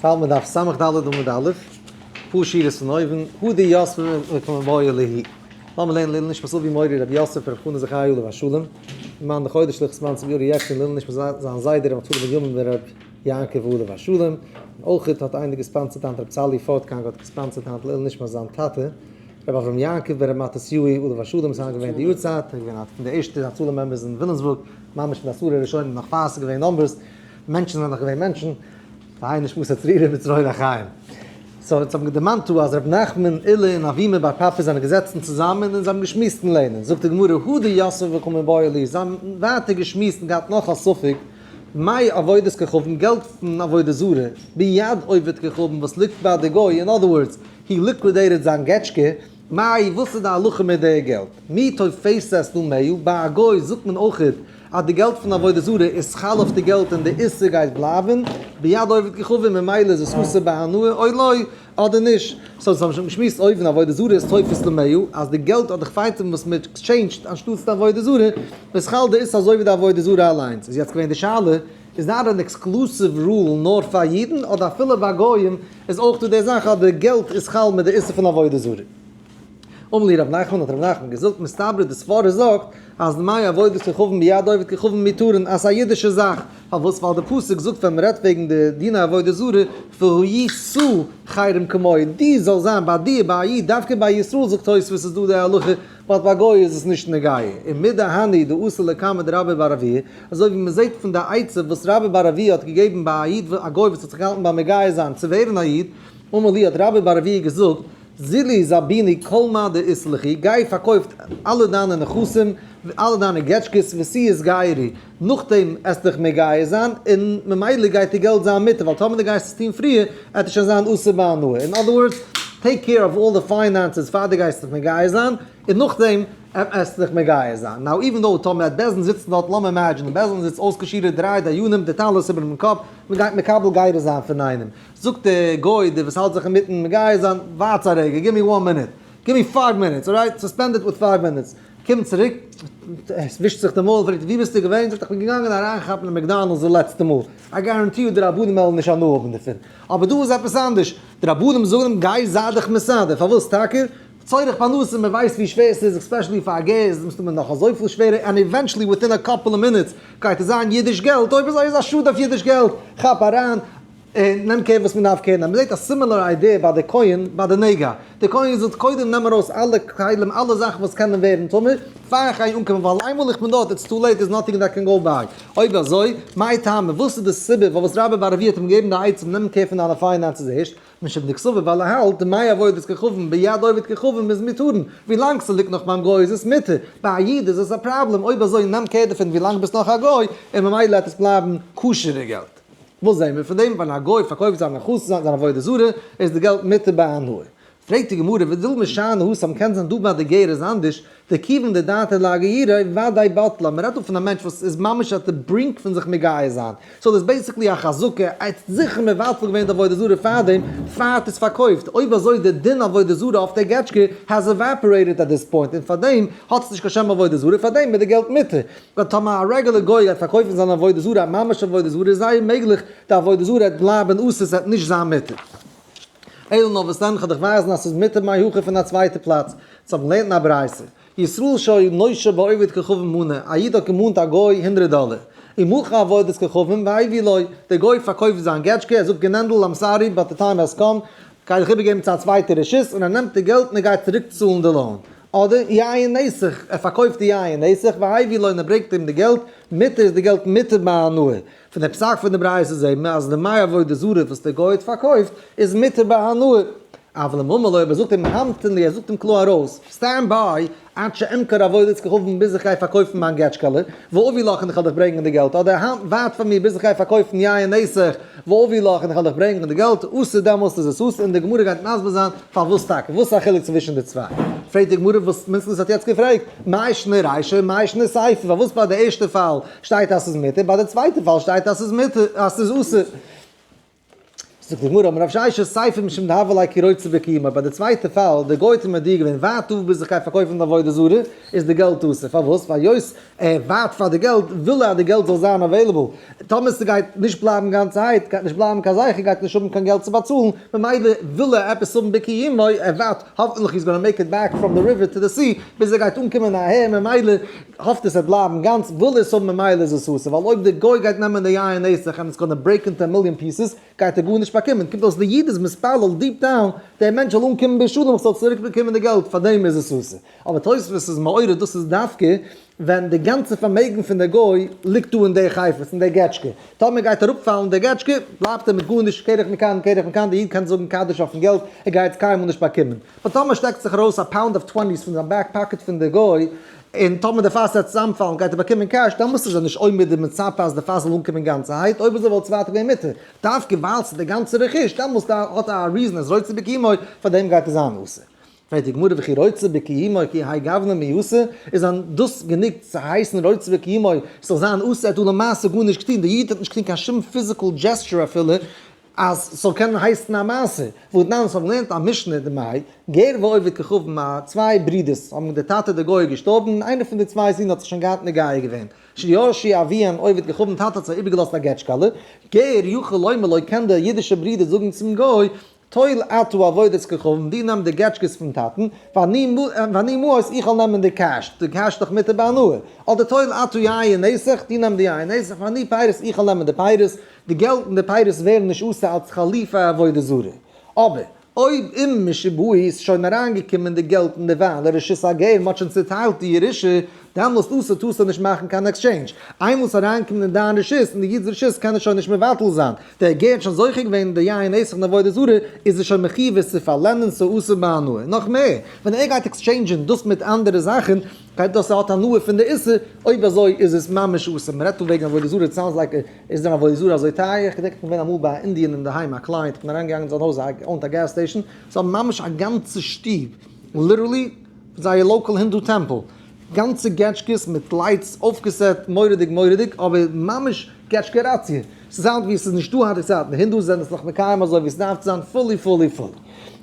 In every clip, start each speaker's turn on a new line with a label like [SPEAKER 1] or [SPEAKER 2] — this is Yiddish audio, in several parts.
[SPEAKER 1] פאלט מען דף סמך ד' עמוד א', פאר שורות פון אויבן, הא דיוסף וקמבעי להו. לאמיר לערנען לעילוי נשמת אבי מורי רבי יוסף רבי חנא זכרי' עליו השלום, ומאן דחודש לכ' זמן צבי אורי יעקב לעילוי נשמת זיין זיידע רבי נפתלי בנימין בן רבי יעקב עליו השלום, און אויך האט איינער געספאנסערט היינט רבי צאלי פארטקאנג האט געספאנסערט היינט לעילוי נשמת זיין טאטע רבי אברהם יעקב בן רבי מתתיהו עליו השלום איז היינט געווען די יארצייט, ער איז געווען פון די ערשטע הצלה members אין וויליאמסבורג, ממש פון די עשרה הראשונים נאך פאר עס איז געווען numbers. מענטשן זענען נאך געווען מענטשן, תהא נשמתו צרורה בצרור החיים. so אונז האבן געדערמאנט דא אז ר' נחמן, עולא און אבימי בר פפא זענען געזעצן צוזאמען און זיי האבן געשמועסט אין לערנען. זאגט די גמרא, הא דיתיבי וקא מיבעיא להו, זיי האבן ווייטער געשמועסט און געהאט נאך א ספק, מאי עבודת כוכבים, געלט פון עבודה זרה, ביד עובד כוכבים וואס ליגט ביי די גוי, in other words, he liquidated זיין געטשקע, מאי וואס איז די הלכה מיט די געלט? מי תופסת למאה, ביי א גוי זאגט מען אויכעט אז די געלט פון עבודה זרה איז חל אויף די געלט און די איסור גייט בלייבן ביד עובד כוכבים ממילא איז עס אסור בהנאה או לא אדער נישט. so אונז האבן שוין געשמועסט אויבן עבודה זרה איז תופס למאה אז די געלט אדער חפצים וואס מען exchange ט אנשטאטס די עבודה זרה איז חל די איסור אזוי ווי די עבודה זרה אליינס. איז יעצט געווען די שאלה איז not an exclusive rule נאר פאר אידן אדער אפילו ביי גוים איז אויך דא די זאך אז די געלט איז חל מיט די איסור פון עבודה זרה. אמר להו רב נחמן האט רב נחמן געזאגט מסתברא די סברא זאגט אז דמי עבודת כוכבים ביד עובד כוכבים מותרין אז ס'איז א אידישע זאך, פארוואס ווייל די פסוק זאגט ווען מ'רעדט וועגן די דיני עבודה זרה והיית חרם כמוהו די זאל זיין ביי דיר ביי א איד דווקא ביי ישראל זאגט תוספות איז דא די הלכה but ביי גוי איז עס נישט נוגע, און מדהני דאתא לקמיה דרבה בר אבוה, אזוי ווי מ'זעט פון די עצה וואס רבה בר אבוה האט געגעבן ביי א איד א גוי וואס האט זיך געהאלטן ביים מגייר זיין צו ווערן א איד, אמר ליה האט רבה בר אבוה געזאגט, זילי זביני כל מה דאית לכי, גיי פארקויפט אלע דיינע נכסים, אלע דיינע געטשקעס ותו איתגיירי, נאכדעם עסט דיך מגייר זיין, און ממילא גייט די געלט זיין מותר, ווייל טאמער דו גייסט עס טון פריער, עט עס שוין זיין אסור בהנאה. in other words, take care of all the finances פאר דו גייסט דיך מגייר זיין, און נאכדעם עסט דיך מגייר זיין. now even though טאמער עט בית דין זיצן דארט, לאמיר imagine ען, בית דין זיצט אויסגעשירעט דריי דיינים, די טלית איבערן קאפ, מען גייט מקבל גירות זיין פון איינעם. זאגט דער גוי דער וואס האלט זיך אינמיטן מגייר זיין, ווארטס א רגע, give me one minute, give me five minutes, alright, suspend it with five minutes, קומט צוריק, עס ווישט זיך די מויל, פרעגט ווי ביסטו געווען, זאגט איך בין געגאנגען אריינכאפן אין McDonald's די לעצטע מאל, I guarantee you די רבנים וועלן נישט הנאה האבן דערפון, אבער דא איז עפעס אנדערש, די רבנים זאגן אים גיי זיי דיך מסדר, פארוואס טאקע? צורך פרנסה, מען ווייסט ווי שווער ס'איז, especially פאר א גר איז עס מסתמא נאך אזויפיל שווערער, and eventually within a couple of minutes גייט עס זיין אידיש געלט, אויב אזוי איז א שאד אויף אידיש געלט, כאפ אריין, און נעם care וואס מען דארף care נעמען. מען זעט א similar idea ביי די כהן ביי די נגע. די כהן זאגט קודם נעם ארויס אלע כלים אלע זאכן וואס קענען ווערן טמא פאר איך גיי אנקומען ווייל איינמאל איך בין דארט it's too late there's nothing that can go by. אויב אזוי מאי טעמא וואס איז די סיבה פארוואס רבה בר אבוה האט אים געגעבן די עצה נעם care פון דיינע finances ערשט משום דקסבר ווייל ער האלט דמי עבודת כוכבים ביד עובד כוכבים איז מותרין ווילאנג ס'ליגט נאך ביים גוי איז עס מותר ביי א איד איז עס א פראבלעם אויב אזוי נעם care דערפון ווילאנג ביסט נאך א גוי און ממילא העט עס בלייבן כשר'ע געלט. וואס זעהן מיר פון דעם? ווען א גוי פארקויפט זיין נכס, זיין עבודה זרה, איז די געלט מותר בהנאה. פרעגט די גמרא, ודילמא שאני התם, קען זיין דא ביי די גר איז אנדערש, דכיוון דדעתיה לאיגיורי ודאי בטלה, מען רעדט דא פון א מענטש וואס איז ממש at the brink פון זיך מגייר זיין, so דאס איז basically א חזקה, ער האט זיכער מבטל געווען די עבודה זרה פארדעם, פאר האט עס פארקויפט, אויב אזוי די דין עבודה זרה אויף די געטשקע has evaporated at this point, און פארדעם האט עס נישט קיין שם עבודה זרה, פארדעם איז די געלט מותר. ווייל טאמער א רעגולער גוי גייט פארקויפן זיין עבודה זרה א ממש עבודה זרה איז זייער מעגליך די עבודה זרה העט בלייבען אסור ס'העט נישט זיין מותר. אלא נאר וואס דען כ'וועל דיך ווייזן אז ס'איז מותר מהכא פון א צווייטע פלאץ. צו האבן לערנט אין א ברייתא. ישראל שהיה נושה בעובד כוכבים מנה, א איד האט געמאנט א גוי הונדרעט דאלער. ומכר עבודת כוכבים והביא לו, דער גוי פארקויפט זיין געטשקע, ער זאגט גענענדל I'm sorry but the time has come, גיי דיך איבערגעבן צו א צווייטע רשות, און ער נעמט די געלט און ער גייט צוריק צאלן די loan. אדער יין נסך, ער פארקויפט די יין נסך, והביא לו און ער ברענגט אים די געלט, מותר איז די געלט מותר בהנאה. פון די פסק פון די ברייתא זעהט מען אז דמי עבודה זרה וואס דער גוי האט פארקויפט איז מותר בהנאה. אבל אם אמר לו אויב ער זאגט אים המתן לי, ער זאגט אים קלאר ארויס, stand by, עד שאמכור עבודת כוכבים ביז איך גיי פארקויפן מיין געטשקעלע, ואביא לך און איך וועל דיך ברענגען די געלט, אדער ווארט פאר מיר ביז איך גיי פארקויפן יין נסך, ואביא לך און איך וועל דיך ברענגען די געלט, אסור דעמאלסט איז עס אסור, און די גמרא גייט מסביר זיין פארוואס טאקע, וואס איז א חילוק צווישן די צוויי? פרעגט די גמרא וואס מינצלעס האט יעצט געפרעגט, מאי שנא רישא מאי שנא סיפא, פארוואס ביי די ערשטע פאל שטייט אז ס'איז מותר, ביי די צווייטע פאל שטייט אז ס'איז מותר, אז ס'איז אסור? זאגט די גמרא, אמר רב ששת סיפא משום דהוה ליה כרוצה בקיומו, ביי די צווייטע פאל, די גוי האט אים מודיע געווען, ווארט אפ ביז איך גיי פארקויפן די עבודה זרה, איז די געלט אסור, פארוואס? ווייל היות ער ווארט פאר די געלט, וויל ער אז די געלט זאל זיין available, טאמער ס'גייט נישט בלייבן גאנצערהייט, גייט נישט בלייבן קיין זכר, גייט נישט האבן קיין געלט צו באצאלן, ממילא וויל ער עפעס האבן בקיומו, ער ווארט, האפענטליך he's gonna make it back from the river to the sea, ביז ער גייט אנקומען אהער, ממילא האפט ער ס'וועט בלייבן גאנץ, וויל ער עס האבן ממילא איז עס אסור, ווייל אויב די גוי גייט נעמען די יין נסך and it's gonna break into a million pieces, גייט ער גארנישט באקומען, קומט אויס די איד איז מתפלל deep down, דער מענטש זאל אנקומען בשלום איך זאל צוריק באקומען די געלט, פארדעם איז עס אסור. אבער תוספות איז מעורר דאס איז דווקא ווען די גאנצע פארמעגן פון די גוי ליגט דא אין די חפץ אין די געטשקע, טאמער גייט אראפפאלן די געטשקע בלייבט ער מיט גארנישט קרח מכאן קרח מכאן, די איד קען זאגן קדיש אויפן געלט ער גייט עס קיינמאל נישט באקומען, באט טאמער שטעקט זיך ארויס א pound of twenties פון זיין back pocket פון די גוי, און טאמער די פאס וועט צוזאמפאלן גייט ער באקומען קעש, דעמאלס איז ער נישט עומד און מצפה אז די פאס זאל אנקומען גאנצערהייט, אויב אזוי וואלט עס ווייטער געווען מותר, דווקא ווייל ס'איז די גאנצע רכוש, דעמאלס האט ער א reason אז רוצה בקיומו, פאר דעם גייט עס זיין אסור. פרעגט די גמרא וכי רוצה בקיומו כי האי גוונא מיאתא, איז דען דאס גענוג צו הייסן רוצה בקיומו, ס'זאל זיין אסור, ער האט דא למעשה גארנישט געטון, די איד האט נישט געטון קיין שום physical gesture אפילו, אז ס'זאל קענען הייסן א מעשה, והתנן אונז האבן געלערנט א משנה דמאי, גר ועובד כוכבים א צוויי ברידערס האבן די טאטע די גוי געשטארבן און איינער פון די צוויי זין האט זיך שוין געהאט מגייר געווען, שירשו אביהן עובד כוכבים טאטע האט זיי איבערגעלאזט א געטשקעלע, גר יכול לומר לו קען דער אידישער ברודער זאגן צום גוי, טול אתה עבודת כוכבים דו נעם די געטשקעס פון טאטן, ואני מעות איך וועל נעמען די קעש, די קעש איז דאך מותר בהנאה, אדער טול אתה יין נסך דו נעם די יין נסך ואני פירות איך וועל נעמען די פירות, די געלט און די פירות ווערן נישט אסור אלס חליפי עבודה זרה. אבער, אויב אם משבאי איז שוין אריינגעקומען די געלט און די וויין לרשות הגר, מ'האט שוין צוטיילט די ירושה, דעמאלסט אסור טארסטו נישט מאכן קיין exchange. איינמאל ס'איז אריינגעקומען אין דיין רשות, אין די איד'ס רשות, קען ער שוין נישט מבטל זיין. דער גר האט שוין זוכה געווען אין די יין נסך און עבודה זרה, איז ער שוין מחיוב עס צו פארלענדן ס'אסור בהנאה. נאך מער, ווען ער גייט exchange ן דאס מיט אנדערע זאכן, גייט דאס ער האט הנאה פון די איסור, אויב אזוי איז עס ממש אסור. מ'רעדט דא וועגן עבודה זרה, it sounds like איז דען עבודה זרה אזוי טייער? איך געדענק איך בין געווען אמאל ביי א Indian אינדערהיים א client, איך בין אריין געגאנגען אין זיין הויז ער own ט א gas station, זיי האבן ממש א גאנצע שטוב, literally זייער local Hindu temple, גאנצע געטשקעס מיט lights אויפגעסעט מורא'דיג מורא'דיג, אבער ממש געטשקעראציע, ס'sound ווי עס איז נישטא היינטיגע צייטן, די הינדוס זענען עס נאך מקיים אזוי ווי עס דארף צו זיין fully fully fully.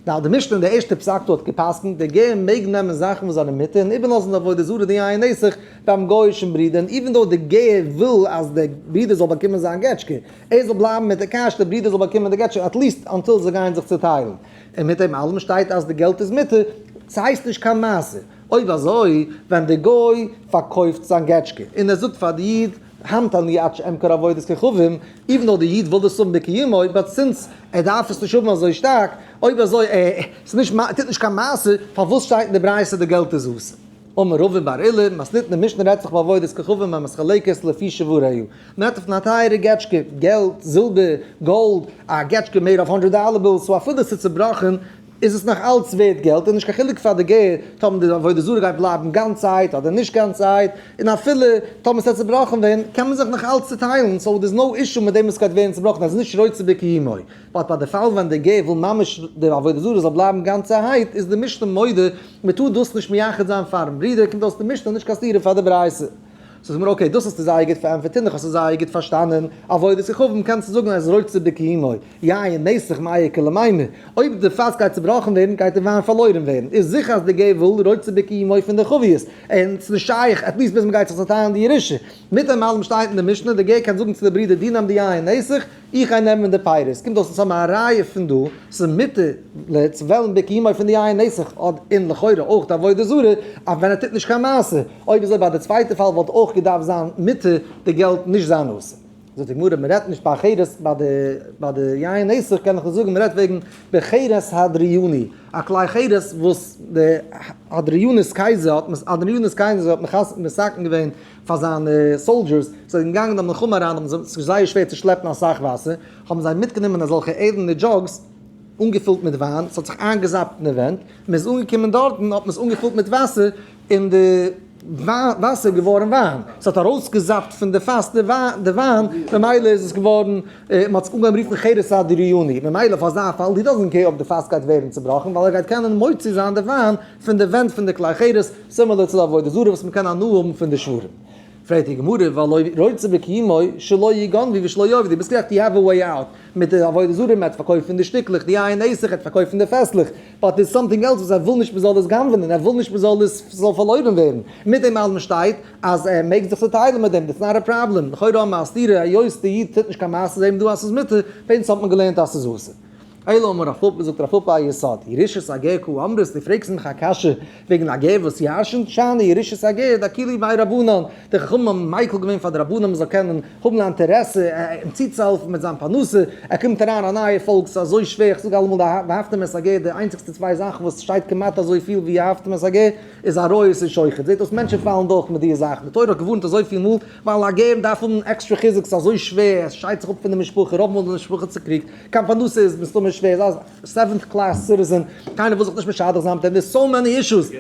[SPEAKER 1] Now די משנה אין די ערשטע פסק דא האט גע'פסק'נט, דער גר מעג נעמען זאכן וואס זענען מותר און איבערלאזן די עבודה זרה די יין נסך ביים גוי'אישן ברודער, און even though די גר וויל אז דער ברודער זאל באקומען זיין געטשקע, ער זאל בלייבן מיט די קעש, דער ברודער זאל באקומען די געטשקע, at least until זיי גייען זיך צוטיילן. און מיט דעם אלעם שטייט אז די געלט איז מותר, ס'הייסט נישט קיין מעשה. אויב אזוי, ווען די גוי פארקויפט זיין געטשקע, און ער זאגט פאר די איד, המתן לי עד שאמכור עבודת כוכבים, even though די איד וויל דאס האבן בקיומו, but since ער דארף עס נישט האבן אזוי שטארק, אויב אזוי ער ס'נישט טוט נישט קיין מעשה, פארוואס שטייט אין די ברייתא די געלט איז אסור? אמר רבא בר עולא, מתניתין די משנה רעדט זיך בעבודת כוכבים המתחלקת לפי שבריה, מ'רעדט פון א טייערע געטשקע, געלט, זילבער, גאלד, א געטשקע made of hundred dollar bills, so אפילו ס'איז צובראכן, איז עס נאך אלץ ווערט געלט און נישט קיין חילוק פאר די גר טאמער די עבודה זרה גייט בלייבן גאנצעהייט אדער נישט גאנצעהייט, און אפילו טאמער ס'וועט צובראכן ווערן קען מען זיך נאך אלץ צוטיילן, so there's no issue מיט דעם וואס גייט ווערן צובראכן אז נישט רוצה בקיומו. But ביי די פאל ווען די גר וויל ממש די עבודה זרה זאל בלייבן גאנצעהייט איז די משנה מודה מען טאר דאס נישט מייחד זיין פארן ברודער, קומט אויס די משנה נישט קיין סתירה פאר די ברייתא. זאגט מיר okay דאס האסטו זייער גוט פארענטפערט און איך האב עס זייער גוט פארשטאנען, עבודת כוכבים קענסטו זאגן אז רוצה בקיומו, יין נסך מאי איכא למימר, אויב די פאס גייט צובראכן ווערן גייט די וויין פארלוירן ווערן, איז זיכער אז די גר וויל רוצה בקיומו פון די חביות, און ס'איז נישט שייך at least ביז מ'גייט זיך צוטיילן די ירושה. מיט דעם אלעם שטייט אין די משנה, די גר קען זאגן צו די ברודער דו נעם די יין נסך, איך גיי נעמען די פירות. קומט אויס אונז האבן א ראיה פון דא, ס'איז מותר צו וועלן בקיומו פון די יין נסך, און לכאורה אויך די עבודה זרה, אויף ווען ער טוט נישט קיין מעשה. אויב אזוי ביי די צווייטע פאל וואלט אויך געדארפט זיין מותר די געלט נישט זיין אסור. זאגט די גמרא מען רעדט נישט ביי חרס ביי די ביי די יין נסך קען איך נישט זאגן מען רעדט וועגן בחרס האדריאני א כלי חרס וואס די אדריאנוס קייזער האט אדריאנוס קייזער האט מתקן געווען פאר זיינע soldiers זיי זענען געגאנגען אין די מלחמה אריין האבן זיי ס'איז זייער שווער צו שלעפן אסאך וואסער האבן זיי מיטגענומען אזעלכע ערדענע jugs אנגעפילט מיט וויין ס'האט זיך איינגעזאפט אין די ווענט מען איז אנגעקומען דארטן האט מען עס אנגעפילט מיט וואסער און די וואסער איז געווארן וויין, עס האט ארויסגעזאפט פון די פאס די וויין, ממילא איז עס געווארן, מען האט עס אנגעהויבן רופן חרס האדריאני, ממילא אויף אזא פאל, he doesn't care אויב די פאס גייט ווערן צובראכן, ווייל ער גייט קענען מוציא זיין די וויין פון די ווענט פון די כלי חרס, similar צו די עבודה זרה וואס מען קען הנאה האבן פון די שברים. פרעגט די גמרא, והלא רוצה בקיומו שלא יגנבו ושלא יאבדו, ביסט גערעכט you have a way out, מיט די עבודה זרה מען וועט פארקויפן די שטיקלעך, די יין נסך וועט פארקויפן די פעסלעך, but there's something else וואס ער וויל נישט מען זאל עס גנב'נען, ער וויל נישט מען זאל עס זאל פארלוירן ווערן, מיט דעם אלעם שטייט אז ער מעג זיך צוטיילן מיט דעם, that's not a problem, לכאורה האבן מיר א סתירה היות די איד טוט נישט קיין מעשה זעהן מיר דא אז ס'איז מותר, ביי אונז האט מען געלערנט אז ס'איז אסור. אלא אמר רב פפא, זאגט רב פפא א יסוד, ירושת הגר קא אמרת, דו פרעגסט מיך א קשיא וועגן א גר וואס ירשנט שאני ירושת הגר דאקילו ביה רבנן, די חכמים האבן מיקל געווען פאר די רבנים מען זאל קענען האבן א אינטערעסע אים צוצוהעלפן מיט זיין פרנסה, ער קומט אריין א נייע פאלק ס'איז אזוי שווער, איך זאג אלעמאל די ואהבתם את הגר די איינציגסטע צוויי זאכן וואס שטייט כמעט אזויפיל ווי ואהבתם את הגר איז עריות און שוחד, זעט אויס מענטשן פאלן דורך מיט די זאכן, די תורה האט געווארנט אזויפיל מאל ווייל א גר דארף האבן עקסטרע חיזוק ס'איז אזוי שווער, עס שיידט זיך אפ פון די משפחה, רוב מאל איז די משפחה צוקריגט, קיין פרנסה איז מסתמא שווער, איז א seventh class citizen, קיינער וויל זיך נישט משדך זיין מיט אים, there's so many issues.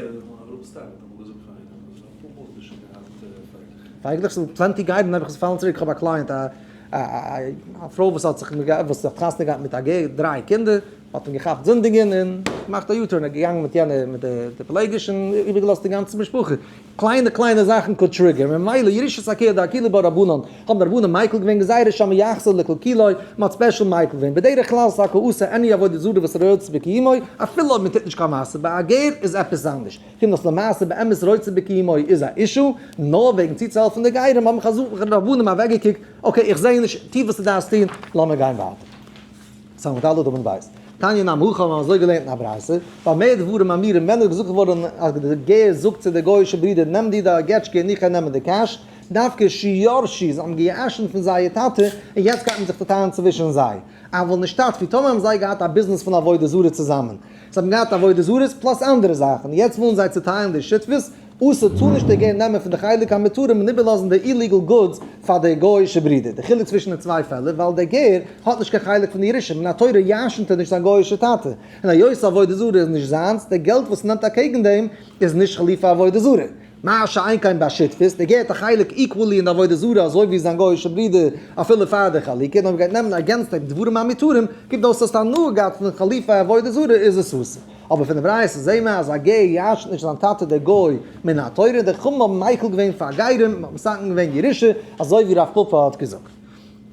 [SPEAKER 1] פייגלעך ס'איז plenty גרים נעבעך עס פאלן צוריק, איך האב א client א א פרוי וואס האט זיך וואס האט חתונה געהאט מיט א גר דריי קינדער, האט אים געכאפט זינדיגען און געמאכט א U-turn, ער איז געגאנגען מיט יענע מיט די פילגש און איבערגעלאזט די גאנצע משפחה. קליינע קליינע זאכן could trigger, ממילא ירושת הגר דאקילו בה רבנן, האבן די רבנן מיקל געווען גזירה שמא יחזור לקלקולו, מען האט special מיקל געווען, בדרך כלל איז טאקע אסור any עבודה זרה וואס רוצה בקיומו, אפילו אויב מען טוט נישט קיין מעשה, ביי א גר איז עפעס אנדערש, קומט אויס למעשה באמת רוצה בקיומו איז א issue, נאר וועגן צוצוהעלפן די גרים האבן חז ל רבנים אוועקגעקוקט, okay איך זעה נישט, טו וואס דו דארפסט טון, לאמיר גיין ווייטער. סמך ד' עמוד ב'. תניא נמי הכי האבן אזוי געלערנט אין א ברייתא, במה דברים אמורים ווען איז געזאגט געווארן אז די גר זאגט צו די גוי'אישע ברודער נעם דיר די געטשקע און איך גיי נעמען די cash, דווקא שירשו, זיי האבן געירשנט פון זייער טאטע און יעצט גייט מען זיך צוטיילן צווישן זיי. אבל נשתתפו, טאמער האבן זיי געהאט א ביזנעס פון עבודה זרה צוזאמען, זיי האבן געהאט עבודה זרות plus אנדערע זאכן, יעצט ווילן זיי צוטיילן די שותפות, אסור טאר נישט דער גר נעמען פון די חלק המותרים און איבערלאזן די illegal goods פאר די גוי'אישע ברודער. די חילוק צווישן די צוויי פעלער, ווייל דער גר האט נישט קיין חלק פון די ירושה, מן התורה ירשנ'ט ער נישט זיין גוי'אישע טאטע, און היות עבודה זרה איז נישט זיינס, די געלט וואס נעמט אקעגן דעם איז נישט חליפי עבודה זרה. מה שאין כן ביי שותפות, דער גר האט א חלק equally אין די עבודה זרה אזוי ווי זיין גוי'אישע ברודער אפילו פאר די חלוקה, און אויב גייט נעמען against דעם דברים המותרים, קומט אויס אז הנאה געהאט פון חליפי עבודה זרה איז עס אסור. אבער פון די ברייתא זעהן מיר אז א גר ירש'נט נישט זיין טאטע דער גוי מן התורה, די חכמים האבן מיקל געווען פאר גרים, מ'האט מתקן געווען ירושה, אזוי ווי רב פפא האט געזאגט.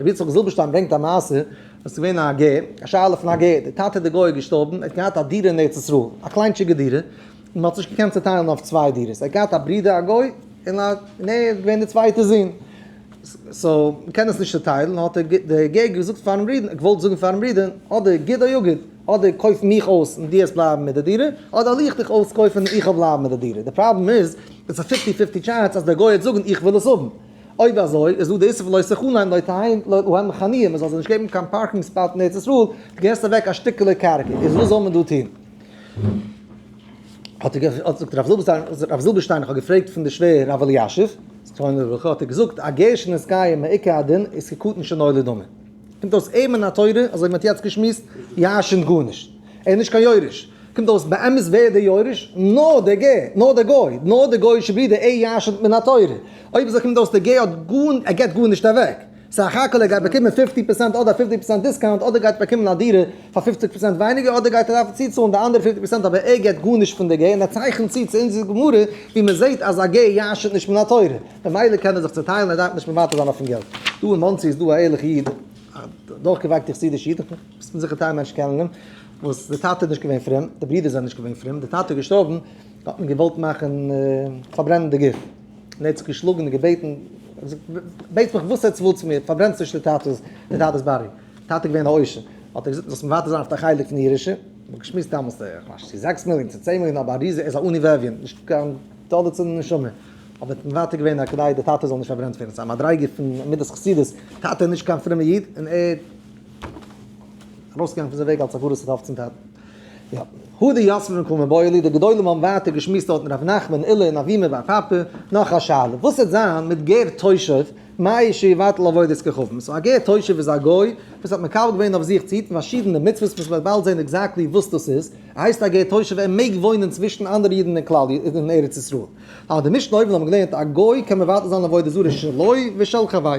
[SPEAKER 1] רבי יצחק זילבערשטיין ברענגט א מעשה, עס איז געווען א גר, א שאלה פון א גר, דער טאטע דער גוי איז געשטארבן, ער האט געהאט א דירה אין ארץ ישראל, א קליינטשיגע דירה, און מ'האט זיך נישט געקענט צוטיילן אויף צוויי דירות, ער האט געהאט א ברודער א גוי, און א און ער איז געווען דער צווייטער זון, so מ'קען עס נישט צוטיילן, האט דער גר געזאגט פארן ברודער, געוואלט זאגן פארן ברודער, אדער גיד או אגיד. אדער קויף מיך אויס און דו וועסט בלייבן מיט די דירה, אדער וועל איך דיך אויסקויפן און איך וועל בלייבן מיט די דירה. די פראבלעם איז, עס איז א fifty fifty chance אז דער גוי וועט זאגן איך וויל עס האבן. אויב אזוי איז דא די איסור פון לא תחנם לא תהא להם חניה, מען זאל זיי נישט געבן קיין parking spot אין ארץ ישראל, דו געבסט אוועק א שטיקעלע קרקע, איז וואס זאל מען דא טון? האט ער האט זאגט רב זילבערשטיין איך האב געפרעגט פון די שווער רב אלישיב זכרונו לברכה האט ער געזאגט א גר שנתגייר מעיקר הדין איז כקטן שנולד דמי. קומט אויס אים מן התורה, אזוי ווי מ'האט יעצט געשמועסט, ירש'נט גארנישט. ער איז נישט קיין יורש. קומט אויס באמת ווער דער יורש? נאר דער גר, נאר דער גוי, נאר דער גוי'אישע ברודער, ער ירש'נט מן התורה. אויב אזוי קומט אויס דער גר האט גאר, ער געבט גארנישט אוועק. סך הכל ער גייט באקומען fifty percent אדער א fifty percent discount, אדער גייט באקומען א דירה פאר פופציג פראצענט ווייניגער, אדער גייט ער דארפן צוצאלן די אנדערע פופציג פראצענט, אבער ער געבט גארנישט פון דער גר, און ער צייכנט צו צו אונזער גמרא ווי מ'זעט אז א גר ירש'נט נישט מן התורה. ממילא קען ער זיך צוטיילן, ער דארף נישט מוותר זיין אויפן געלט. דא אין מאנסי איז דא א ערליכע איד, א דורכגעווייקטע חסידישע איד, איך בין זיכער טייל מענטשן קענען אים, וואס די טאטע איז נישט געווען פרום, די ברידער זענען נישט געווען פרום, די טאטע איז געשטארבן, האט מען געוואלט מאכן פארברענען די גוף, און ער האט זיך געשלאגן און געבעטן, בעטס מיך וואס עטס ווילטס פון מיר, פארברענטס נישט די טאטע'ס, די טאטע'ס body, טאטע איז געווען א עושר, האט ער געזאגט זאלסט מוותר זיין אויף די חלק פון די ירושה, מ'האט געשמועסט דאמאלס, איך ווייס נישט צו זעקס מיליאן צו צען מיליאן, אבער א ריזע, ער איז א עני ואביון, נישט קיין דאלער צו נשמה. אבער מוותר געווען אז כדי די טאטע זאל נישט פארברענט ווערן, ס'איז א מדריגה פון מידת חסידות, טאטע איז נישט קיין פרומע איד, און ער ארויסגעגאנגען פון זיין וועג אלס הכרת הטוב צום טאטן. יא. הא דיתבי קא מיבעיא להו, די גדולים האבן ווייטער געשמועסט דארטן ר' נחמן עולא און אבימי בר פפא, נאך א שאלה, וואס וועט זיין מיט גר תושב, מהו שיבטל עבודת כוכבים, so א גר תושב איז א גוי וואס האט מקבל געווען אויף זיך צו היטן פארשידענע מצוות וואס מ'וועט באלד זען exactly וואס דאס איז, ער הייסט א גר תושב ער מעג וואוינען צווישן אנדערע אידן אין כלל אין ארץ ישראל. אבער די משנה אויבן האבן געלערנט א גוי קען מבטל זיין עבודה זרה שלו ושל חברו,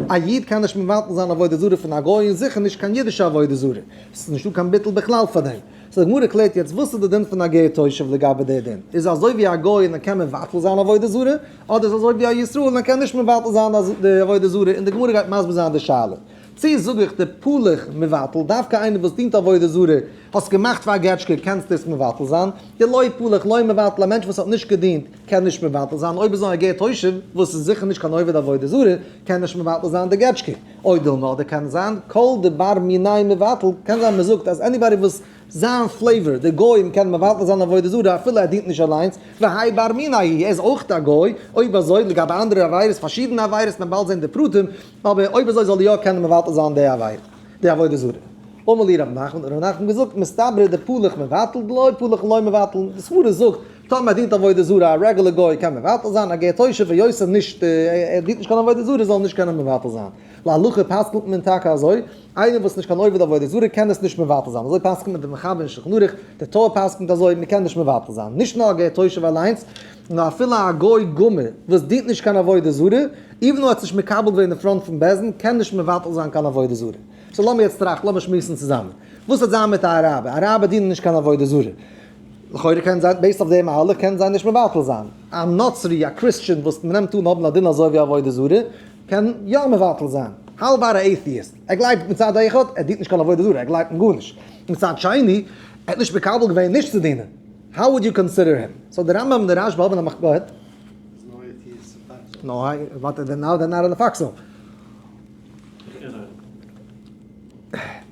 [SPEAKER 1] א איד קען נישט מבטל זיין עבודה זרה פון א גוי און זיכער נישט קיין אידישע עבודה זרה, ס'איז נישטא קיין ביטול בכלל פאר דעם. So די גמרא קלערט יעצט וואס איז די דין פון א גר תושב לגבי די דין? איז אזוי ווי א גוי און ער קען מבטל זיין עבודה זרה, אדער איז אזוי ווי א ישראל און ער קען נישט מבטל זיין די עבודה זרה, און די גמרא גייט מסביר זיין די שאלה. צי זאג איך דפליך מבטל, דווקא איינער וואס דינט עבודה זרה, האסט געמאכט פאר א געטשקע קענסטו עס מבטל זיין, דלא פליך לא מבטל, א מענטש וואס האט נישט געדינט קען נישט מבטל זיין, אויב איז נאר א גר תושב וואס איז זיכער נישט קיין עובד עבודה זרה קען נישט מבטל זיין די געטשקע, או דילמא אדער קען זיין כל דבר מיני מבטל, קען זיין מען זאגט אז anybody וואס זיין flavor, די גוים קענען מבטל זיין עבודה זרה אפילו ער דינט נישט אליינס, והאי בר מיני ער איז אויך א גוי, אויב אזוי לגבי אנדערע עבירות, פארשידענע עבירות, מען באלד זען די פרטים, אבער אויב אזוי זאל ער יא קענען מבטל זיין די עבירה, די עבודה זרה. אמר לי רב נחמן, האט רב נחמן געזאגט, מסתברא דפליך מבטל, דלא פליך לא מבטל, די סברא זאגט, טאמער ער דינט עבודה זרה, א רעגולער גוי קען מבטל זיין, א גר תושב היות ער נישט, ער דינט נישט קיין עבודה זרה זאל ער נישט קענען מבטל זיין. להלכה פסק'נט מען טאקע אזוי, איינער וואס איז נישט קיין עובד עבודה זרה קען עס נישט מבטל זיין, אזוי פסק'נט מען די מחבר אין שולחן ערוך, די טור פסק'נט אזוי, מען קען נישט מבטל זיין, נישט נאר א גר תושב אליינס, נאר אפילו א גוי גמור וואס דינט נישט קיין עבודה זרה, even though ער האט נישט מקבל געווען אין front פון בית דין, קען נישט מבטל זיין קיין עבודה זרה. So לאמיר יעצט טראכטן, לאמיר שמועסן צוזאמען. וואס וועט זיין מיט א אראבער? אראבער דינען נישט קיין עבודה זרה. לכאורה קען זיין, based אויף די מהלך, קען זיי נישט מבטל זיין. א נוצרי, א Christian וואס מ'נעמט אן האבן א דין אזוי ווי עבודה זרה, קען יא מבטל זיין. How about א atheist? ער גלייבט מצד אחד, ער דינט נישט קיין עבודה זרה, ער גלייבט אין גארנישט. מצד שני, ער האט נישט מקבל געווען נישט צו דינען. How would you consider him? So די רמב ם און די רשב א האבן א מחלוקת. Go ahead. No, but now they're not in the foxhole.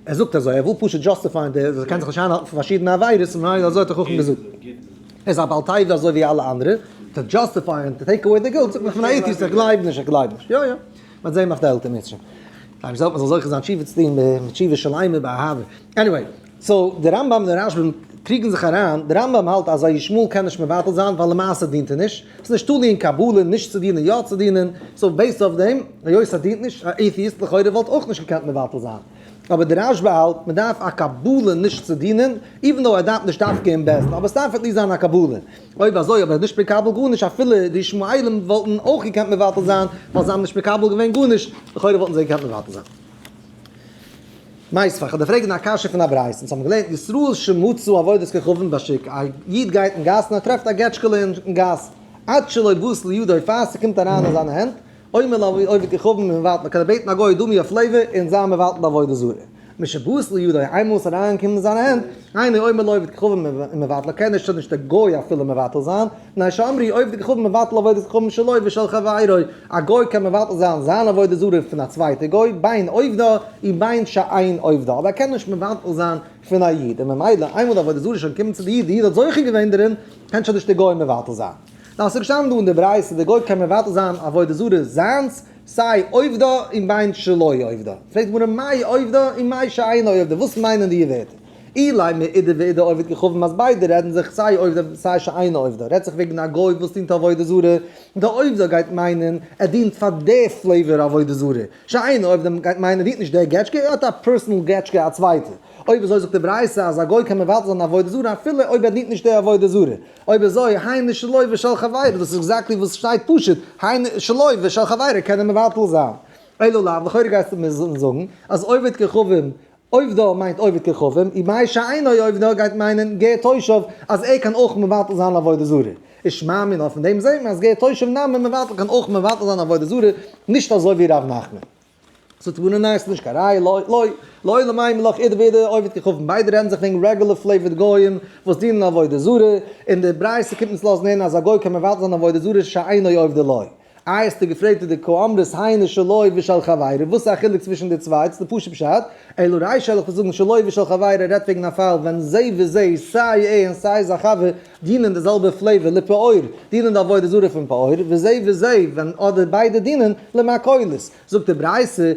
[SPEAKER 1] ער זאגט אזוי, ער וויל פשוט justify ען די, ער קען זיך נישט איינהאלטן פון פארשידענע עבירות, און ממילא אזוי האט דער חכם געזאגט. ער איז א בעל תאווה אזוי ווי אלע אנדערע, to justify ען, to take away the guilt, זאגט מען איך בין א atheist, איך גלייב נישט, איך גלייב נישט. יא יא. מ'וועט זען נאך די עלטער מירצעשעם. דארף זעלבסט מ'זאל זוכה זיין תשובה צו טון מיט תשובה שלימה באהבה. Anyway, so די רמב ם און די רשב ם קריגן זיך אריין, די רמב ם האלט אז א ישמעאל קען נישט מבטל זיין ווייל למעשה דינט ער נישט, ס'איז נישט תלוי אין קבלה נישט צו דינען יא צו דינען, so based אויף דעם, היות ער דינט נישט, א atheist לכאורה וואלט אויך נישט געקענט מבטל זיין. אבער די רשב א האלט מען דארף א קבלה נישט צו דינען, even though ער דארף נישט דווקא אין בית דין, אבער ס'דארף at least זיין א קבלה. אויב אזוי אבער נישט מקבל גארנישט אפילו די ישמעאלים וואלטן אויך געקענט מבטל זיין ווייל זיי האבן נישט מקבל געווען גארנישט, לכאורה וואלטן זיי געקענט מבטל זיין. מיתיבי, כ'וועל דיר פרעגן א קשיא פון א ברייתא, אונז האבן געלערנט ישראל שמצא עבודת כוכבים בשוק, א איד גייט אין גאס און ער טרעפט א געטשקעלע אין גאס, עד שלא באת לידו פאר ס'קומט אריין אין זיינע הענט, אומר לעובד כוכבים ומבטלה, קען ער בעטן א גוי דא מיר א flavor און זיי מבטל עבודה זרה. משבאת לידו, איינמאל עס איז אריינגעקומען אין זיינע הענט, אינו אומר לעובד כוכבים ומבטלה, קען נישט נישט דער גוי אפילו מבטל זיין, מפני שאמרו עובד כוכבים מבטל עבודת כוכבים שלו ושל חברו, א גוי קען מבטל זיין זיין עבודה זרה פון א צווייטע גוי, בין עובדה ובין שאין עובדה, אבער ער קען נישט מבטל זיין פון א איד, און ממילא איינמאל די עבודה זרה איז שוין געקומען צו די איד, די איד האט זוכה געווען דערין, קען שוין נישט דער גוי מבטל זיין. נאר ס'איז געשטאנען דא אין די ברייתא די גוי קען מבטל זיין עבודה זרה זיינס, סיי עובדה און בין שלא עובדה. פרעגט די גמרא מאי עובדה און מאי שאינו עובדה, וואס מיינען די ווערטער? אילימא אידי ואידי עובד כוכבים אז ביידע רעדן זיך סיי עובדה סיי שאינו עובדה, רעדט זיך וועגן א גוי וואס דינט עבודה זרה, די עובדה גייט מיינען ער דינט פאר די flavor עבודה זרה, שאינו עובדה גייט מיינען ער דינט נישט די געטשקע, ער האט א personal געטשקע א צווייטע. אויב אזוי זאגט די ברייתא אז א גוי קען מבטל זיין עבודה זרה אפילו אויב ער דינט נישט די עבודה זרה. אויב אזוי, היינו שלו ושל חברו, דאס איז exactly וואס שטייט פשוט, היינו שלו ושל חברו קען ער מבטל זיין. אלא לאו, לכאורה גייסטו מוזן זאגן אז עובד כוכבים, עובדה מיינט עובד כוכבים, ומאי שאינו עובדה גייט מיינען גר תושב אז ער קען אויך מבטל זיין עבודה זרה. איז שמע מינה פון דעם זעהט מען אז גר תושב נמי מבטל קען אויך מבטל זיין עבודה זרה, נישט אזוי ווי ר' נחמן. זאגט די גמרא ניין ס'איז נישט קיין ראיה לא לא לעולם אימא לך אידי ואידי עובד כוכבים ביידע רעדן זיך וועגן regular flavored גוים וואס דינען עבודה זרה, און די ברייתא קומט אונז לאזן הערן אז א גוי קען מבטל זיין עבודה זרה שאינו עובדה לו. איי האסטו געפרעגט ודקאמרת היינו שלו ושל חברו וואס איז א חילוק צווישן די צוויי ס'איז די פשוט פשט אלא רישא וועל איך זאגן שלו ושל חברו רעדט וועגן א פאל ווען זה וזה סיי ער און סיי זיין חבר דינען די זעלבע flavor לפעור דינען די עבודה זרה פון פעור וזה וזה ווען אדער ביידע דינען למרקוליס זאגט די ברייתא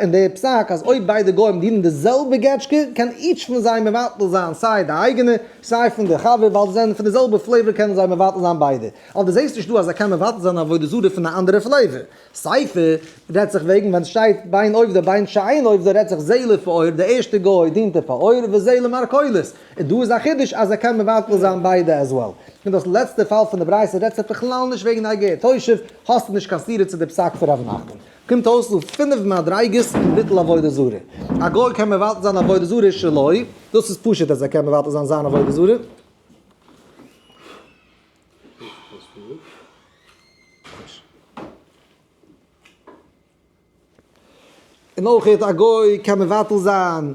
[SPEAKER 1] אין די פסק אז אויב ביידע גוים דינען די זעלבע געטשקע קען each פון זיי מבטל זיין סיי די אייגענע סיי פון די חבר ווייל זיי זענען פון די זעלבע flavor קענען זיי מבטל זיין ביידע. אבער דו זעסט נישט דא אז ער קען מבטל זיין עבודה זרה פון א אנדערע flavor. סיפא רעדט זיך וועגן ווען סשטייט בין עובדה בין שאין עובדה רעדט זיך זה לפעור די ערשטע גוי דינט לפעור וזה למרקוליס און דא איז א חידוש אז ער קען מבטל זיין ביידע as well. און דאס לעצטע פאל פון די ברייתא רעדט זיך בכלל נישט וועגן א גר תושב האסטו נישט קיין סתירה צו די פסק פון ר' נחמן. קומט אויס דא פינף מדריגות אין ביטול עבודה זרה. א גוי קען מבטל זיין עבודה זרה שלו, דאס איז פשוט אז ער קען מבטל זיין זיין עבודה זרה. און אויך א גוי קען מבטל זיין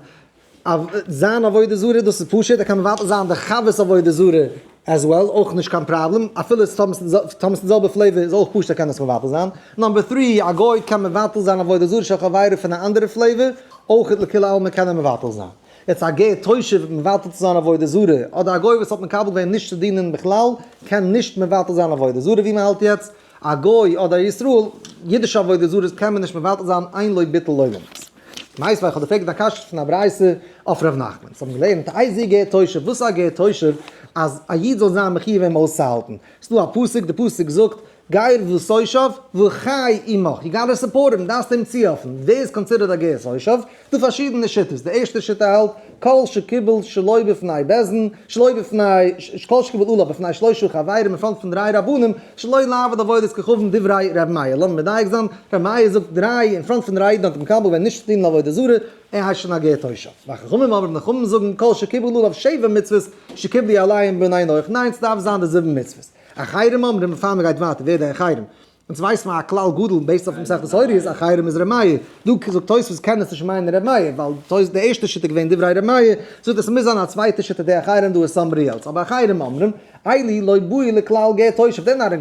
[SPEAKER 1] זיין עבודה זרה, דאס איז פשוט, ער קען מבטל זיין די חבר'ס עבודה זרה as well, אויך נישט קיין פראבלעם, אפילו טאמער ס'איז די זעלבע flavor איז אויך פשוט ער קען עס מבטל זיין. number three, א גוי קען מבטל זיין עבודה זרה של חברו פון א אנדערע flavor, אויך לכולי עלמא קען ער מבטל זיין. יעצט א גר תושב מבטל צו זיין עבודה זרה, אדער א גוי וואס האט מקבל געווען נישט צו דינען בכלל, קען נישט מבטל זיין עבודה זרה ווי מ'האלט יעצט, א גוי אדער א ישראל, אידישע עבודה זרות קען מען נישט מבטל זיין אין לו ביטול עולמות. מיתיבי איך האב געפרעגט א קשיא פון א ברייתא אויף ר' נחמן. ס'האט מען געלערנט איזהו גר תושב, וואס איז א גר תושב אז א איד זאל זיין מחיוב אים אויסצוהאלטן? ס'דא א פסוק, די פסוק זאגט גר ותושב וחי עמך, you gotta support אים, דארפסט אים צוהעלפן. ווער איז considered א גר תושב? דא פארשידענע שיטות, די ערשטע שיטה האלט, כל שקיבל שלא בפני בית דין, שלא בפני, כל שקיבל עליו בפני שלושה חברים אין front פון דריי רבנים, שלא לעבוד עבודת כוכבים דברי ר' מאיר. לאמיר מדייק זיין, ר' מאיר זאגט דריי, אין front פון דריי אידן האט ער מקבל געווען נישט צו דינען עבודה זרה, ער הייסט שוין א גר תושב. וחכמים אומרים, די חכמים זאגן, כל שקיבל עליו שבע מצוות שקיבלו עליהם בני נח, ניין ס'דארף זיין די זיבן מצוות. אחרים אומרים, פאר מ'גייט ווייטער, ווער די אחרים? אונז ווייסט מען א כלל גדול based אויף מסכת הוריות אז אחרים איז ר' מאיר, דא זאגט תוספות קען עס נישט מיינען ר' מאיר ווייל תוס' די ערשטע שיטה געווען דברי ר' מאיר, זאגט עס מוז זיין א צווייטע שיטה די אחרים דא איז somebody else, אבער אחרים אומרים, אלו לא באו לכלל גר תושב, they're not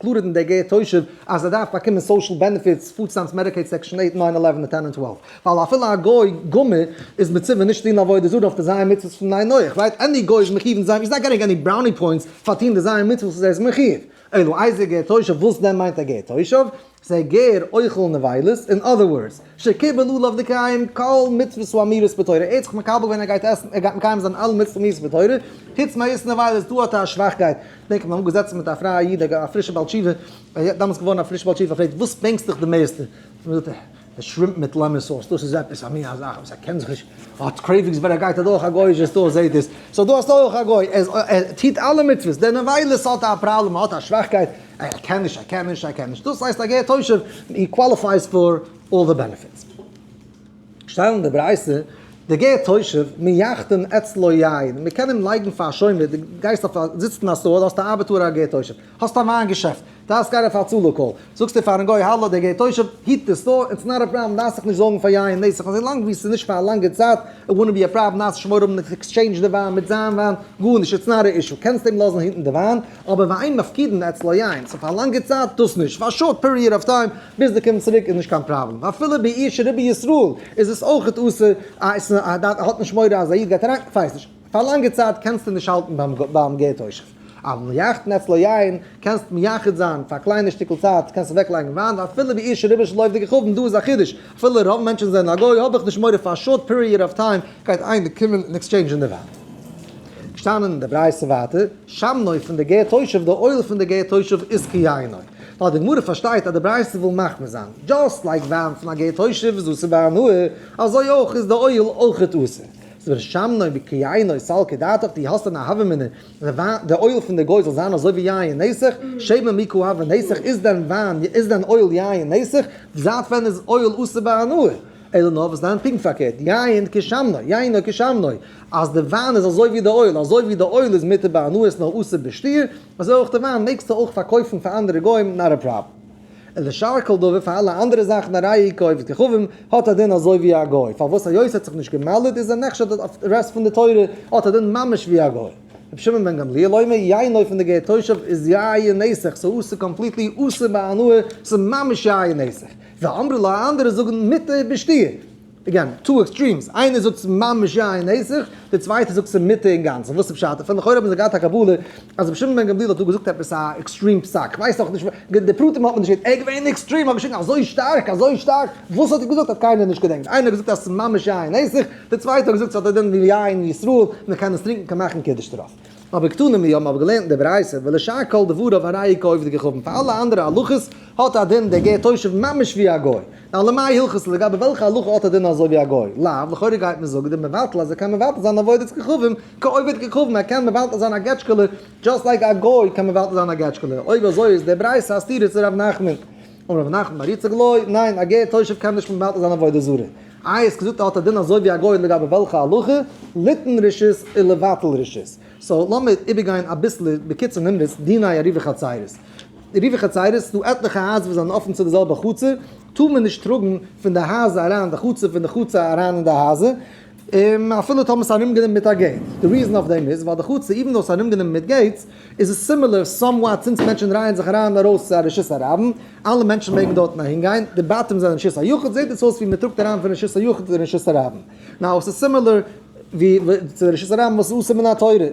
[SPEAKER 1] included אין די גר תושב אז ער דארף באקומען social benefits, food stamps, Medicaid, Section 8, 9, 11 און 10 און 12, ווייל אפילו א גוי גמור איז מצווה נישט טון עבודה זרה אויף די ז' מצוות פון בני נח, right? Any גוי איז מחיוב אין ז', he's not getting any brownie points פאר טון די ז' מצוות וואס ער איז מחיוב. אלא איזהו גר תושב, וואס דען מיינט א גר תושב? זה גר אוכל נבילות, in other words, שקיבל עליו לקיים כל מצוות האמורות בתורה, ער האט זיך מקבל געווען ער גייט עסן, ער גייט מקיים זיין אלע מצוות האמורות בתורה, חוץ מאיסור נבילות, דא האט ער א שוואכקייט, געדענק איך בין אמאל געזעצן מיט א פרייע איד, א פרישע בעל תשובה, ער איז דאמאלס געווארן א פרישע בעל תשובה, ער פרעגט וואס בענקסט דיך די מערסטע? זאגט ער, די shrimp מיט lemon sauce, דאס איז עפעס א מין א זאך וואס ער קען זיך נישט, ער האט cravings ווען ער גייט אדורך א גוי'אישע store זעהט עס, so דא האסטו אויך א גוי, ער טוט אלע מצוות, דער נבילות האט א פראבלעם, ער האט א שוואכקייט, ער קען נישט, ער קען נישט, ער קען נישט, דאס הייסט א גר תושב, he qualifies for all the benefits. שטעלן די ברייתא, די גר תושב, מייחדין אצלו יין, מען קען אים לייגן פאר א שומר, דו גייסט אויף א, זיצט אין א store, דו האסט א ארבעטאר א גר תושב, האסט א וויין געשעפט, דארפסט גיין אויף א הצלה call, זאגסטו פארן גוי האלא דער גר תושב היט די store, it's not a problem דארפסט זיך נישט זארגן פאר יין נסך אזוי לאנג ווי ס'איז נישט פאר א לאנגע צייט, it won't be a problem דארפסט נישט מורא האבן exchange די וויין מיט זיין וויין, גארנישט it's not a issue, קענסט אים לאזן היטן די וויין, אבער ואין מפקידין אצלו יין, so פאר א לאנגע צייט דאס נישט, פאר א short period of time ביז די קומט צוריק איז נישט קיין פראבלעם, ואפילו בעיר שרובה ישראל איז עס אויכעט אסור, ער האט נישט מורא אז א איד גייט אריין, כ'ווייס נישט, פאר א לאנגע צייט קענסטו נישט האלטן ביים גר תושב. אבל מייחדין אצלו יין, קענסט מייחד זיין פאר א קליינע שטיקל צייט, קענסט אוועק לייגן וויין, ואפילו בעיר שרובה שלא עובדי כוכבים, דא איז א חידוש, אפילו רוב מענטשן זענען א גוי, האב איך נישט מורא פאר א short period of time גייט איינער קומען און exchange ן די וויין. געשטאנען אין די ברייתא ווייטער, שמנו פון די גר תושב, די oil פון די גר תושב איז כיינו. ווייל די גמרא פארשטייט אז די ברייתא וויל מחמיר זיין, just like וויין פון א גר תושב איז אסור בהנאה, אזוי אויך איז די oil אויכעט אסור. ס'איז שמנו כיינו סלקא דעתך, דו האסט אן הוה אמינא די oil פון די גוי זאל זיין אזוי ווי יין נסך, שמן מי קא הוי נסך, איז דען וויין, איז דען oil יין נסך, זייט ווען איז oil אסור בהנאה? אלא נאר וואס דען פונקט פארקערט, יין כשמנו, יינו כשמנו, אז די וויין איז אזוי ווי די oil, אזוי ווי די oil איז מותר בהנאה איז נאר אסור בשתיה, אזוי אויך די וויין מעגסטו אויך פארקויפן פאר אנדערע גוים, not a problem. ולשאר כל דבר פאר אלע אנדערע זאכן הרי הוא כעובד כוכבים האט א דין אזוי ווי א גוי, פארוואס היות ער האט זיך נישט גע'מל'ט איז ער נחשד אויף די rest פון די תורה האט א דין ממש ווי א גוי. רבי שמעון בן גמליאל אומר יינו פון די גר תושב איז יין נסך, ס'איז אסור completely אסור בהנאה, ס'איז ממש יין נסך. ואמרי לה אנדערע זאגן מותר בשתיה. Again, two extremes, איינער זאגט ס'איז ממש יין נסך, דער צווייטער זאגט ס'איז מותר אינגאנצן, וואס איז פשט? פון לכאורה האבן זיי געהאט א קבלה אז רבי שמעון בן גמליאל האט דא געזאגט עפעס א extreme פסק, כ'ווייס נאך נישט, די פרטים האט מען נישט געהערט, ער איז געווען extreme, האט געשריגן אזוי שטארק, אזוי שטארק, וואס האט ער געזאגט האט קיינער נישט געדענקט, איינער האט געזאגט אז ס'איז ממש יין נסך, דער צווייטער האט געזאגט ס'האט א דין ווי יין ישראל, מען קען עס טרינקען, קען מאכן קידוש דערויף. אבער קתני מיר האבן אבער געלערנט אין די ברייתא, ולשאר כל דבריו הרי הוא כעובד כוכבים, פאר אלע אנדערע הלכות האט א דין דער גר תושב ממש ווי א גוי. נאר למאי הלכתא לגבי וועלכע הלכה האט א דין אזוי ווי א גוי? לאו, לכאורה גייט מען זאגן דער מבטל אז ער קען מבטל זיין עבודת כוכבים כעובד כוכבים, ער קען מבטל זיין א געטשקעלע just like א גוי קען מבטל זיין א געטשקעלע, אויב אזוי איז דער ברייתא א סתירה צו ר' נחמן. אמר רב נחמן בר יצחק לא, ניין, א גר תושב קען נישט מבטל זיין עבודה זרה. איי האסט געזאגט ער האט א דין אזוי ווי א גוי לגבי וועלכע הלכה? ליתן רשות און לבטל רשות. so לאמיר איבערגיין אביסל בקיצור נמרץ דיני עירובי חצירות. עירובי חצירות, ס'דא עטליכע הייזער וואס זענען אפן צו די זעלבע חצר, טאר מען נישט טראגן פון די הייזער אריין אין די חצר, פון די חצר אריין אין די הייזער, און אפילו טאמער ס'איז ארומגענומען מיט א gate. די reason אויף דעם איז ווייל די חצר, even though ס'איז ארומגענומען מיט gates, איז עס similar somewhat since מענטשן דרייען זיך אריין און ארויס צו א רשות הרבים, אלע מענטשן מעגן דארטן אהינגיין, די בתים זענען רשות היחיד, זעט עס אויס ווי מ'טראגט אריין פון רשות היחיד צו רשות הרבים. now עס איז similar ווי צו רשות הרבים וואס איז אסור מן התורה,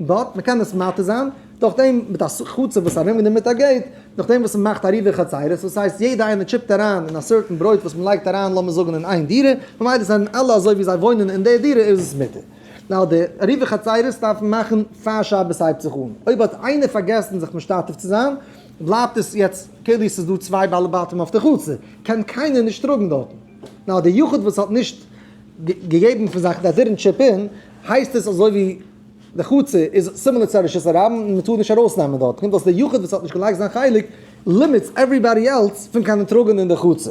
[SPEAKER 1] but מ'קען עס מתיר זיין דורך דעם מיט א חצר וואס איז ארומגענומען מיט א gate, נאך דעם וואס מ'מאכט עירובי חצירות, וואס הייסט יעדע איינער chip ט אריין אין א certain ברויט וואס מ'לייגט אריין לאמיר זאגן אין איין דירה, ממילא זענען אלע אזוי ווי זיי וואוינען אין די דירה איז עס מותר. now די עירובי חצירות דארף מען מאכן פאר שבת הייבט זיך אן, אויב האט איינער פארגעסן זיך משתתף צו זיין, בלייבט עס יעצט כאילו עס איז דא צוויי בעלי בתים אויף די חצר, קען קיינער נישט טראגן דארטן. now די יחיד וואס האט נישט געגעבן פון זיך that didn't chip in, הייסט עס אזוי ווי די חצר איז similar צו א רשות הרבים און מען טאר נישט ארויסנעמען דארט, קומט אויס די יחיד וואס האט נישט געלייגט זיין חלק limits everybody else פון קענען טראגן אין די חצר.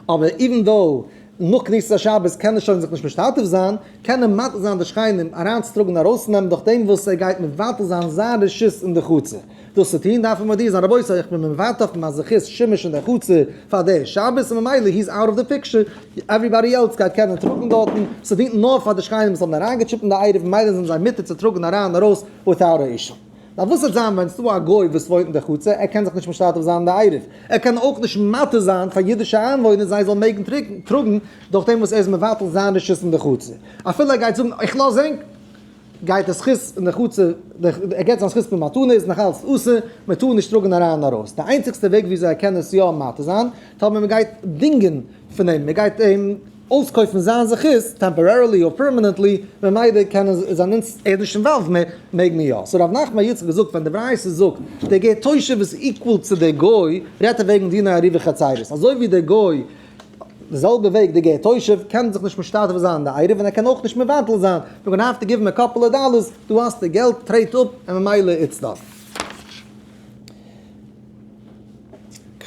[SPEAKER 1] אבער even though נאך כניסת השבת קען ער שוין זיך נישט משתתף זיין, קען ער מתיר זיין די שכנים אריינצוטראגן און ארויסצונעמען דורך דעם וואס ער גייט מבטל זיין זיין רשות אין די חצר. דאס צו טון דארף ער מודיע זיין רבותי איך בין מבטל אויף מיין זכות שימוש אין די חצר פאר די שבת און ממילא he is out of the picture, everybody else גייט קענען טראגן דארטן, ס'דינט נאר פאר די שכנים וואס האבן אריינגע chip ט אין די עירוב ממילא זענען זיי מותר צו טראגן אריין און ארויס without a issue. נאר וואס וועט זיין ווען ס'דא א גוי וואס וואוינט אין די חצר, ער קען זיך נישט משתתף זיין אין די עירוב, ער קען אויך נישט מתיר זיין פאר אידישע איינוואוינער זיי זאלן מעגן טראגן דורך דעם וואס ער איז מבטל זיין רשות אין די חצר, אפילו ער גייט זאגן איך לאז ענק, גייט די זכות אין די חצר, ער געבט זיין זכות במתנה איז נאך אלץ אסור, מען טאר נישט טראגן אריין און ארויס, די איינציגסטע וועג וויאזוי ער קען עס יא מתיר זיין, טאמער מען גייט דינגען פון אים, מען גייט אים אויסקויפן זיין זכות, temporarily or permanently, ממילא קען ער זיין אונז, ער איז נישט involved מער, מעג מען יא. so ר' נחמן יצחק געזאגט ווען די ברייתא זאגט דער גר תושב איז equal צו דער גוי, רעדט ער וועגן דיני עירובי חצירות, אזוי ווי דער גוי די זעלבע וועג די גר תושב קען זיך נישט משתתף זיין אין די עירוב און ער קען אויך נישט מבטל זיין, you're gonna have to give him a couple of dollars, דא האסטו געלט טרעט אפ און ממילא it's done.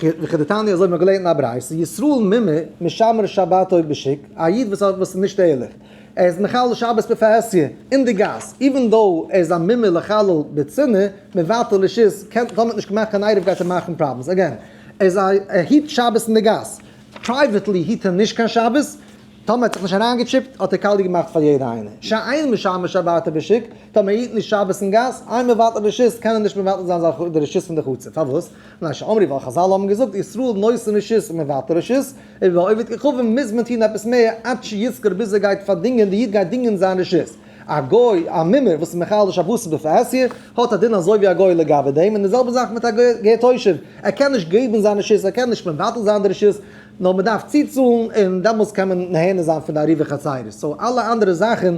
[SPEAKER 1] וכדתניא אזוי האט מען געלערנט אין א ברייתא, ישראל מומר משמר שבתו בשוק, א איד וואס האט וואס איז נישט ערליך, ער איז מחלל שבת בפרהסיא, אין די גאס, even though ער איז א מומר לחלל בצנעה, מבטל רשות, קען טאמער האט נישט געמאכט קיין עירוב גייט ער מאכן problems, again, ער איז א ער היט שבת אין די גאס, privately היט ער נישט קיין שבת, טאמער האט זיך נישט אריינגע chip ט האט ער קאליע געמאכט פאר יעדע איינער, שאין משמר שבתו בשוק, טאמער ער היט נישט שבת אין גאס, אין מבטל רשות, קען ער נישט מבטל זיין זיין די רשות פון די חצר, פארוואס? מפני שאמרו ווייל חזל האבן געזאגט ישראל נותן רשות ומבטל רשות, און ביי עובד כוכבים מוז מען טון עפעס מער עד שישכור ביז ער גייט פארדינגען די איד גייט דינגען זיין רשות. א גוי, א מומר וואס איז מחלל שבת בפרהסיא, האט א דין אזוי ווי א גוי לגבי דעם, און די זעלבע זאך מיט א גר תושב, ער קען נישט געבן זיין רשות, ער קען נישט מבטל זיין די רשות, נאר מען דארף צוצאלן און דעמאלטס קען מען נהנה זיין פון די עירובי חצירות, so אלע אנדערע זאכן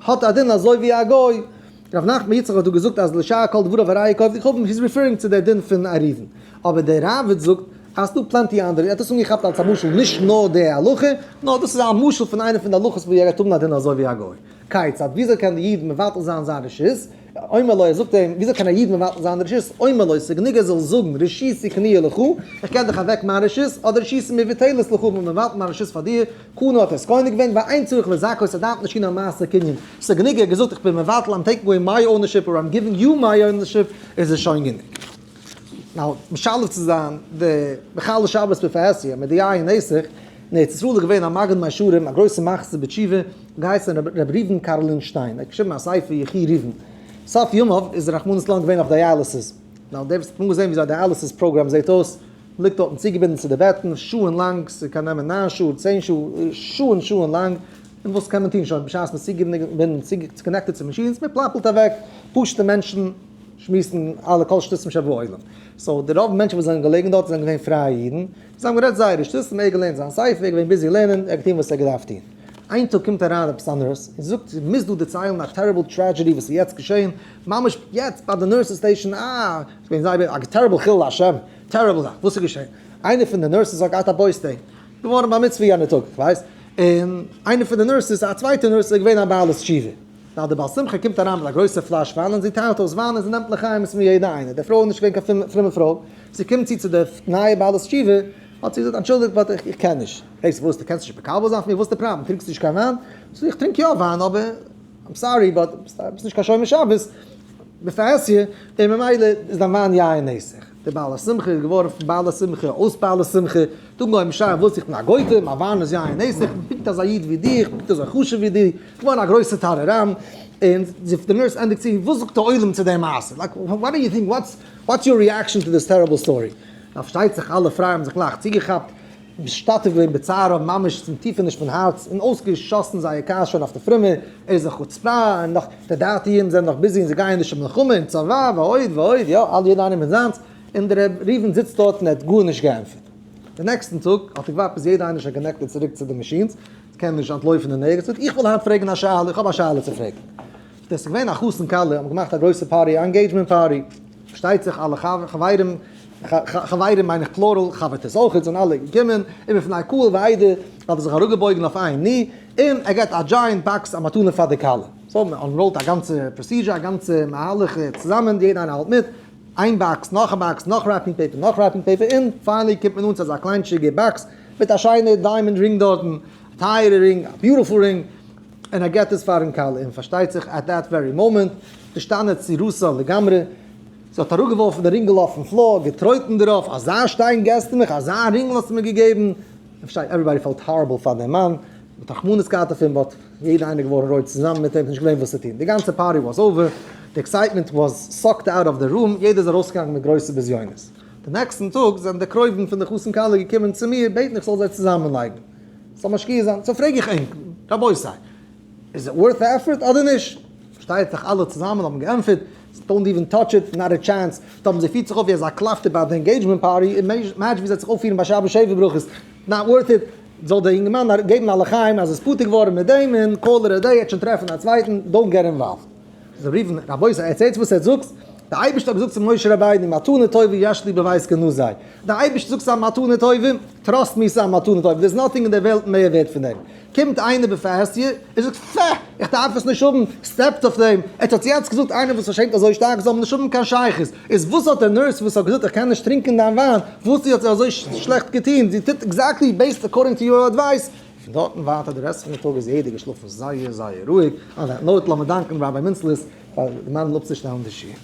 [SPEAKER 1] האט א דין אזוי ווי א גוי. ר' נחמן יצחק האט דא געזאגט אז לשאר כל דבריו הרי כעובד כוכבים, he's referring צו דער דין פון עירובין, אבער דער ראבד זאגט אז ס'דא plenty אנדערע, ער האט עס אנגעכאפט אלס א משל, נישט נאר די הלכה, נאר דאס איז א משל פון איינע פון די הלכות וואו ער גייט האבן א דין אזוי ווי א גוי. כיצד, וויאזוי קען די איד מבטל זיין זיין רשות? אומר לו, ער זאגט אים, וויאזוי קען א איד מבטל זיין רשות? אומר לו, ס'איז גענוג ער זאל זאגן, רשותי קנויה לך, איך געב דיך אוועק מיין רשות, אדער רשותי מבוטלת לך, איך בין מבטל מיין רשות פאר דיר, קנה האט עס קונה געווען, ואין צריך לזכות, ער דארף נישט טון א מעשה קנין, ס'איז גענוג ער האט געזאגט איך בין מבטל, I'm taking away my ownership or I'm giving you my ownership, איז עס שוין גענוג. now, משלב צו זיין די מחלל שבת בפרהסיא מיט די יין נסך, אין ארץ ישראל איז געווען א מגיד מישרים, א גרויסע מחזיר בתשובה, געהייסן ר' ראובן קארלינשטיין, ער האט געשריבן א ספר יחי ראובן. סוף ימיו איז ער רחמנא ליצלן געווען אויף dialysis. now, דער וואס האט אנגעזען וויאזוי א dialysis program זעט אויס, מ'ליגט דארטן צוגעבינדן צו די בעטן שעה'ן לאנג, ס'קען נעמען 9 שעה, 10 שעה, שעה'ן שעה'ן לאנג, און וואס קען מען טון שוין בשעת מ'איז צוגעבינדן, connected צו machines, מ'פלאפלט אוועק, פשוט'ע מענטשן שמועסן אלע כל שטותים שבעולם. so די רוב מענטשן וואס זענען געלעגן דארט זענען געווען פרייע אידן, זיי האבן גערעדט זייערע שטותים, ער האט געלערנט זיין ספר, ער איז געווען busy לערנען, ער האט געטון וואס ער האט געדארפט טון. איין טאג קומט אריין עפעס א nurse און זאגט, זי מוז דא דערציילן א terrible tragedy וואס איז יעצט געשען, ממש יעצט ביי די nurses station, אה, ס'איז געווען זייער א terrible חילול השם, terrible זאך, וואס איז געשען? איינער פון די nurses האט געהאט א boy's day, געווארן בר מצוה יענע טאג, איך ווייס, און איינער פון די nurses, א צווייטע nurse איז געווען א בעלת תשובה. נאר די בעל שמחה קומט אריין מיט א גרויסע פלאש וויין און זי טיילט אויס וויין און זי נעמט לחיים'ס פון יעדע איינער, די פרוי איז נישט געווען קיין פרומע פרוי, זי קומט צו צו די נייע בעלת תשובה, האט זי געזאגט אנטשולדיגט but איך קען נישט, העי וואס דו קענסט נישט מקבל זיין פון מיר, וואס איז די פראבלעם, טרינקסט נישט קיין וויין? זאגט זי איך טרינק יא וויין אבער I'm sorry but ביסט נישט קיין שומר שבת בפרהסיא, און ממילא איז דיין וויין יין נסך. דער בעל השמחה איז געווארן פון בעל השמחה אויס בעל השמחה, האט אנגעהויבן שרייען וואס איך בין א גויטע, מיין וויין איז יין נסך, איך בין פונקט אזא איד ווי דיר, איך בין פונקט אזוי חשוב ווי דיר, געווארן א גרויסע טארעראם, און די nurse ענדיגט צו, וואס זאגט די עולם צו די מעשה? Like what do you think, what's what's your reaction to this terrible story? פארשטייט זיך אלע פרייע האבן זיך גלייך צוגעכאפט, משתתף געווען בצערם ממש צום טיפעניש פון הארץ, און אויסגעשאסן זייער כעס שוין אויף די פרומע, ער איז א חוצפה, און נאך די דתיים זענען נאך busy און זיי גייען נישט אין מלחמה און צבא ועוד ועוד, יא, אלע יעדער איינער מיט זיינס, און דער ר' ראובן זיצט דארט און ער האט גארנישט געענטפערט. די נעקסטן טאג האט ער געווארט ביז יעדער איינער איז שוין connected צוריק צו די machines, קען נישט אנטלויפן אין ערגעץ, זאגט איך וויל היינט פרעגן א שאלה, איך האב א שאלה צו פרעגן. דאס איז געווען א חתן כלה האבן געמאכט א גרויסע party, א engagement party, פארשטייט זיך אלע חברים, חברים מיין איך plural, חבר'טעס אויכעט, זענען אלע געקומען, און בפני קהל ועדה האט ער זיך אראפגעבויגן אויף איין knie, און ער געבט א giant box א מתנה פאר די כלה. So מען unroll ט א גאנצע procedure, א גאנצע מהלך צוזאמען, יעדער איינער האלט מיט, איין box, נאך א box, נאך wrapping paper, נאך wrapping paper, און finally קומט מען אן צו אזא קליינטשיגע box, מיט א שיינע diamond ring דארטן, א טייערע ring, א beautiful ring, און ער געבט עס פארן כלה, און פארשטייט זיך at that very moment, נשתנה צורתה לגמרי, זי האט אראפגעווארפן די רינגל אויפן floor, געטרויטן דערויף, אזא שטיין געסטו מיך, אזא רינגל האסטו מיר געגעבן, און פארשטייט everybody felt horrible פאר דעם מאן, מ'האט רחמנות געהאט אויף אים, but יעדער איינער געווארן רויט צוזאמען מיט אים, נישט געווען וואס צו טון, די גאנצע party was over, די excitement was sucked out of the room, יעדער איז ארויסגעגאנגען מיט גרויסע בזיונות. די נעקסטן טאג זענען די קרובים פון די חתן כלה געקומען צו מיר בעטן איך זאל זיי צוזאמען לייגן, זאל משקיע זיין, so פרעג איך ענק, רבותי, איז it worth the effort אדער נישט? פארשטייט זיך אלע צוזאמען האבן געענטפערט, don't even touch it, not a chance, טאמער זי פירט זיך אויף ווי אזא קלאפטער ביי די engagement party, imagine ווי זי וועט זיך אויפפירן ביי שבת שבע ברכות, not worth it, זאל דער אינגערמאן געבן א לחיים אז עס איז פטור געווארן מיט דעם און call it a day, ער וועט שוין טרעפן א צווייטן, don't get involved. זיי רופן, רבותי, עטס וואס עטס זאגטס, דער אייבערשטער האט געזאגט צו משה רבינו, מתנה טובה יש לי בבית גנזי, דער אייבערשטער זאגט ס'איז א מתנה טובה, trust me ס'איז א מתנה טובה, there's nothing אין דער וועלט מער ווערט פון דעם. קומט איינער בפרהסיא און זאגט, פע, איך דארף עס נישט האבן, סטעפט אויף דעם, עטס האטס יעצט געזאגט איינער וואס פארשעמט אזוי שטארק זאל מען נישט האבן קיין שייכות, איז וואס האט דער nurse וואס האט געזאגט איך קען נישט טרינקען דיין וויין, וואס זי האט זיי אזוי שלעכט געטון, זי טוט exactly based according to your advice. פון דארטן ווייטער די rest פון די טאג איז יעדער געשלאפן זייער זייער רואיג, on that note לאמיר דאנקען Rabbi מינצלעס פאר דערמאנען אפצושטעלן די שיעור.